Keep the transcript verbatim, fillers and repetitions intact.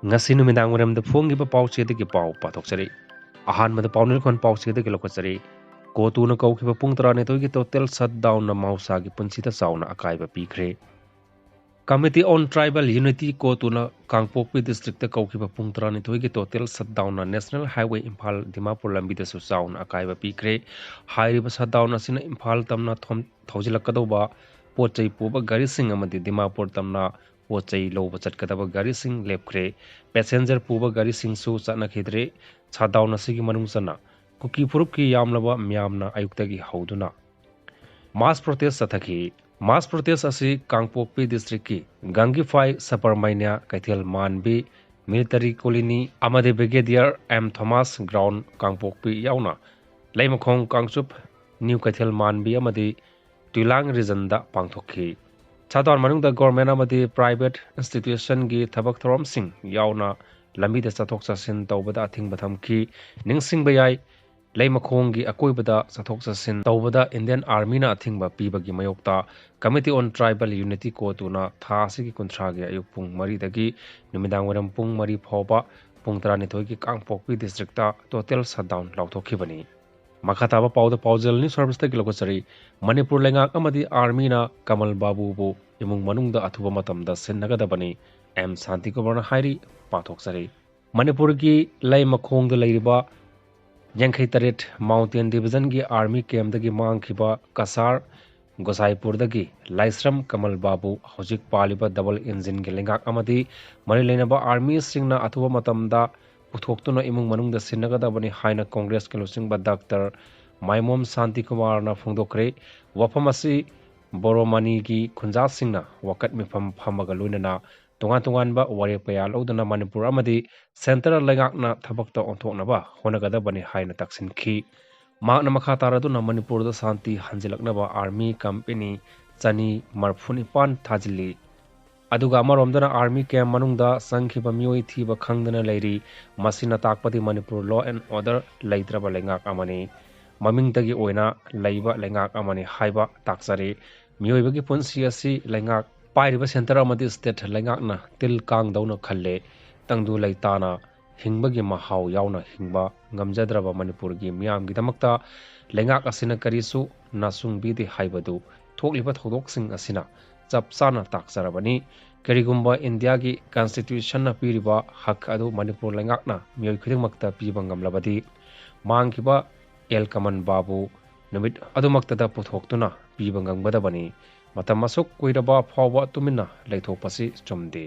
ꯉꯁꯤ ꯅꯨꯃꯤꯗꯥꯡ ꯋꯥꯏꯔꯝꯗ ꯐꯣꯡꯈꯤꯕ ꯄꯥꯎꯆꯦꯗꯒꯤ ꯄꯥꯎ ꯄꯥꯊꯣꯛꯆꯔꯤ꯫ ꯑꯍꯥꯟꯕꯗ ꯄꯥꯎꯅꯦꯜꯈꯣꯟ ꯄꯥꯎꯆꯦꯗꯒꯤ ꯂꯧꯈꯠꯆꯔꯤ꯫ ꯀꯣꯇꯨꯅ ꯀꯧꯈꯤꯕ ꯄꯨꯡ ꯇꯔꯥꯅꯤꯊꯣꯏꯒꯤ total shutdownꯅ ꯃꯍꯧꯁꯥꯒꯤ ꯄꯨꯟꯁꯤꯗ ꯆꯥꯎꯅ ꯑꯀꯥꯏꯕ ꯄꯤꯈ꯭ꯔꯦ꯫ Committee on Tribal Unity ꯀꯣꯇꯨꯅ ꯀꯥꯡꯄꯣꯛꯄꯤ districtꯇ ꯀꯧꯈꯤꯕ ꯄꯨꯡ ꯇꯔꯥꯅꯤꯊꯣꯏꯒꯤ total shutdownꯅ National Highway Imphal Dimapur ꯂꯝꯕꯤꯗꯁꯨ ꯆꯥꯎꯅ ꯑꯀꯥꯏꯕ ꯄꯤꯈ꯭ꯔꯦ꯫ ꯍꯥꯏꯔꯤꯕ shutdown ꯑꯁꯤꯅ ꯏꯝꯐꯥꯜ ꯇꯝꯅ ꯊꯣꯝ-, ꯊꯧꯖꯤꯜꯂꯛꯀꯗꯧꯕ ꯄꯣꯠ ꯆꯩ ꯄꯨꯕ ꯒꯥꯔꯤꯁꯤꯡ ꯑꯃꯗꯤ ꯗꯤꯃꯥꯄꯨꯔ ꯇꯝꯅ ꯄꯣꯠ ꯆꯩ ꯂꯧꯕ ꯆꯠꯀꯗꯕ ꯒꯥꯔꯤꯁꯤꯡ ꯂꯦꯞꯈ꯭ꯔꯦ꯫ Passenger ꯄꯨꯕ ꯒꯥꯔꯤꯁꯤꯡꯁꯨ ꯆꯠꯅꯈꯤꯗ꯭ꯔꯦ꯫ Shutdown ꯑꯁꯤꯒꯤ ꯃꯅꯨꯡ ꯆꯟꯅ ꯀꯨꯀꯤ ꯐꯨꯔꯨꯞꯀꯤ ꯌꯥꯝꯂꯕ ꯃꯤꯌꯥꯝꯅ ꯑꯌꯨꯛꯇꯒꯤ ꯍꯧꯗꯨꯅ mass protest ꯆꯠꯊꯈꯤ꯫ Mass protest ꯑꯁꯤ ꯀꯥꯡꯄꯣꯛꯄꯤ districtꯀꯤ ꯒꯪꯒꯤꯐꯥꯏ, ꯁꯕꯔꯃꯩꯅ꯭ꯌ, ꯀꯩꯊꯦꯜ ꯃꯥꯟꯕꯤ, Military Colony ꯑꯃꯗꯤ Brigadier M Thomas Ground ꯀꯥꯡꯄꯣꯛꯄꯤ ꯌꯥꯎꯅ ꯂꯩꯃꯈꯣꯡ, ꯀꯥꯡꯆꯨꯞ, ꯅ꯭ꯌꯨ ꯀꯩꯊꯦꯜ ꯃꯥꯟꯕꯤ ꯑꯃꯗꯤ ꯇꯨꯏꯂꯥꯡ regionꯗ ꯄꯥꯡꯊꯣꯛꯈꯤ꯫ Shutdown ꯃꯅꯨꯡꯗ government ꯑꯃꯗꯤ private institutionꯒꯤ ꯊꯕꯛ ꯊꯧꯔꯝꯁꯤꯡ ꯌꯥꯎꯅ ꯂꯝꯕꯤꯗ ꯆꯠꯊꯣꯛ ꯆꯠꯁꯤꯟ ꯇꯧꯕꯗ ꯑꯊꯤꯡꯕ ꯊꯝꯈꯤ꯫ ꯅꯤꯡꯁꯤꯡꯕ ꯌꯥꯏ, ꯂꯩꯃꯈꯣꯡꯒꯤ ꯑꯀꯣꯏꯕꯗ ꯆꯠꯊꯣꯛ ꯆꯠꯁꯤꯟ ꯇꯧꯕꯗ Indian Armyꯅ ꯑꯊꯤꯡꯕ ꯄꯤꯕꯒꯤ ꯃꯥꯌꯣꯛꯇ Committee on Tribal Unity ꯀꯣꯇꯨꯅ ꯊꯥ ꯑꯁꯤꯒꯤ ꯀꯨꯟꯊ꯭ꯔꯥꯒꯤ ꯑꯌꯨꯛ ꯄꯨꯡ ꯃꯔꯤꯗꯒꯤ ꯅꯨꯃꯤꯗꯥꯡ ꯋꯥꯏꯔꯝ ꯄꯨꯡ ꯃꯔꯤ ꯐꯥꯎꯕ ꯄꯨꯡ ꯇꯔꯥꯅꯤꯊꯣꯏꯒꯤ ꯀꯥꯡꯄꯣꯛꯄꯤ districtꯇ total shutdown ꯂꯥꯎꯊꯣꯛꯈꯤꯕꯅꯤ꯫ ꯃꯈꯥ ꯇꯥꯕ ꯄꯥꯎꯗ ꯄꯥꯎꯖꯦꯜ News Serviceꯇꯒꯤ ꯂꯧꯈꯠꯆꯔꯤ꯫ ꯃꯅꯤꯄꯨꯔ ꯂꯩꯉꯥꯛ ꯑꯃꯗꯤ Armyꯅ ꯀꯃꯜ ꯕꯥꯕꯨꯕꯨ ꯏꯃꯨꯡ ꯃꯅꯨꯡꯗ ꯑꯊꯨꯕ ꯃꯇꯝꯗ ꯁꯤꯟꯅꯒꯗꯕꯅꯤ, M ꯁꯥꯟꯇꯤꯀꯨꯃꯥꯔꯅ ꯍꯥꯏꯔꯤ꯫ ꯄꯥꯊꯣꯛꯆꯔꯤ꯫ ꯃꯅꯤꯄꯨꯔꯒꯤ ꯂꯩꯃꯈꯣꯡꯗ ꯂꯩꯔꯤꯕ ꯌꯥꯡꯈꯩ ꯇꯔꯦꯠ Mountain Divisionꯒꯤ Army campꯇꯒꯤ ꯃꯥꯡꯈꯤꯕ ꯀꯁꯥꯔ ꯒꯣꯁꯥꯏꯄꯨꯔꯗꯒꯤ ꯂꯥꯏꯁ꯭ꯔꯝ ꯀꯃꯜ ꯕꯥꯕꯨ ꯍꯧꯖꯤꯛ ꯄꯥꯜꯂꯤꯕ double engineꯒꯤ ꯂꯩꯉꯥꯛ ꯑꯃꯗꯤ ꯃꯔꯤ ꯂꯩꯅꯕ Armyꯁꯤꯡꯅ ꯑꯊꯨꯕ ꯃꯇꯝꯗ ꯄꯨꯊꯣꯛꯇꯨꯅ ꯏꯃꯨꯡ ꯃꯅꯨꯡꯗ ꯁꯤꯟꯅꯒꯗꯕꯅꯤ ꯍꯥꯏꯅ Congressꯀꯤ ꯂꯨꯆꯤꯡꯕ Doctor ꯃꯥꯏꯃꯣꯝ ꯁꯥꯟꯇꯤꯀꯨꯃꯥꯔꯅ ꯐꯣꯡꯗꯣꯛꯈ꯭ꯔꯦ꯫ ꯋꯥꯐꯝ ꯑꯁꯤ ꯕꯣꯔꯣꯃꯅꯤꯒꯤ ꯈꯨꯟꯖꯥꯁꯤꯡꯅ ꯋꯥꯀꯠ ꯃꯤꯐꯝ ꯐꯝꯕꯒ ꯂꯣꯏꯅꯅ ꯇꯣꯉꯥꯟ ꯇꯣꯉꯥꯟꯕ ꯋꯥꯔꯦꯞ ꯀꯌꯥ ꯂꯧꯗꯨꯅ ꯃꯅꯤꯄꯨꯔ ꯑꯃꯗꯤ centre ꯂꯩꯉꯥꯛꯅ ꯊꯕꯛꯇ ꯑꯣꯟꯊꯣꯛꯅꯕ ꯍꯣꯠꯅꯒꯗꯕꯅꯤ ꯍꯥꯏꯅ ꯇꯛꯁꯤꯟꯈꯤ꯫ ꯃꯍꯥꯛꯅ ꯃꯈꯥ ꯇꯥꯔꯗꯨꯅ ꯃꯅꯤꯄꯨꯔꯗ ꯁꯥꯟꯇꯤ ꯍꯟꯖꯤꯜꯂꯛꯅꯕ Army company ꯆꯅꯤ ꯃꯔꯐꯨ ꯅꯤꯄꯥꯟ ꯊꯥꯖꯤꯜꯂꯤ꯫ ꯑꯗꯨꯒ ꯑꯃꯔꯣꯝꯗꯅ Army camp ꯃꯅꯨꯡꯗ ꯆꯪꯈꯤꯕ ꯃꯤꯑꯣꯏ ꯊꯤꯕ ꯈꯪꯗꯅ ꯂꯩꯔꯤ꯫ ꯃꯁꯤꯅ ꯇꯥꯛꯄꯗꯤ ꯃꯅꯤꯄꯨꯔ law and order ꯂꯩꯇ꯭ꯔꯕ ꯂꯩꯉꯥꯛ ꯑꯃꯅꯤ꯫ ꯃꯃꯤꯡꯇꯒꯤ ꯑꯣꯏꯅ ꯂꯩꯕ ꯂꯩꯉꯥꯛ ꯑꯃꯅꯤ ꯍꯥꯏꯕ ꯇꯥꯛꯆꯔꯤ꯫ ꯃꯤꯑꯣꯏꯕꯒꯤ ꯄꯨꯟꯁꯤ ꯑꯁꯤ ꯂꯩꯉꯥꯛ ꯄꯥꯏꯔꯤꯕ centre ꯑꯃꯗꯤ state ꯂꯩꯉꯥꯛꯅ ꯇꯤꯜ ꯀꯥꯡꯗꯧꯅ ꯈꯜꯂꯦ꯫ ꯇꯪꯗꯨ ꯂꯩꯇꯥꯅ ꯍꯤꯡꯕꯒꯤ ꯃꯍꯥꯎ ꯌꯥꯎꯅ ꯍꯤꯡꯕ ꯉꯝꯖꯗ꯭ꯔꯕ ꯃꯅꯤꯄꯨꯔꯒꯤ ꯃꯤꯌꯥꯝꯒꯤꯗꯃꯛꯇ ꯂꯩꯉꯥꯛ ꯑꯁꯤꯅ ꯀꯔꯤꯁꯨ ꯅꯥꯁꯨꯡꯕꯤꯗꯦ ꯍꯥꯏꯕꯗꯨ ꯊꯣꯛꯂꯤꯕ ꯊꯧꯗꯣꯛꯁꯤꯡ ꯑꯁꯤꯅ ꯆꯞ ꯆꯥꯅ ꯇꯥꯛꯆꯔꯕꯅꯤ꯫ ꯀꯔꯤꯒꯨꯝꯕ ꯏꯟꯗꯤꯌꯥꯒꯤ ꯀꯟꯁꯇꯤꯇ꯭ꯌꯨꯁꯟꯅ ꯄꯤꯔꯤꯕ ꯍꯛ ꯑꯗꯨ ꯃꯅꯤꯄꯨꯔ ꯂꯩꯉꯥꯛꯅ ꯃꯤꯑꯣꯏ ꯈꯨꯗꯤꯡꯃꯛꯇ ꯄꯤꯕ ꯉꯝꯂꯕꯗꯤ, ꯃꯥꯡꯈꯤꯕ ꯑꯦꯜ ꯀꯃꯟ ꯕꯥꯕꯨ ꯅꯨꯃꯤꯠ ꯑꯗꯨꯃꯛꯇꯗ ꯄꯨꯊꯣꯛꯇꯨꯅ ꯄꯤꯕ ꯉꯝꯒꯗꯕꯅꯤ꯫ ꯃꯇꯝ ꯑꯁꯨꯛ ꯀꯨꯏꯔꯕ ꯐꯥꯎꯕ ꯇꯨꯃꯤꯟꯅ ꯂꯩꯊꯣꯛꯄꯁꯤ ꯆꯨꯝꯗꯦ꯫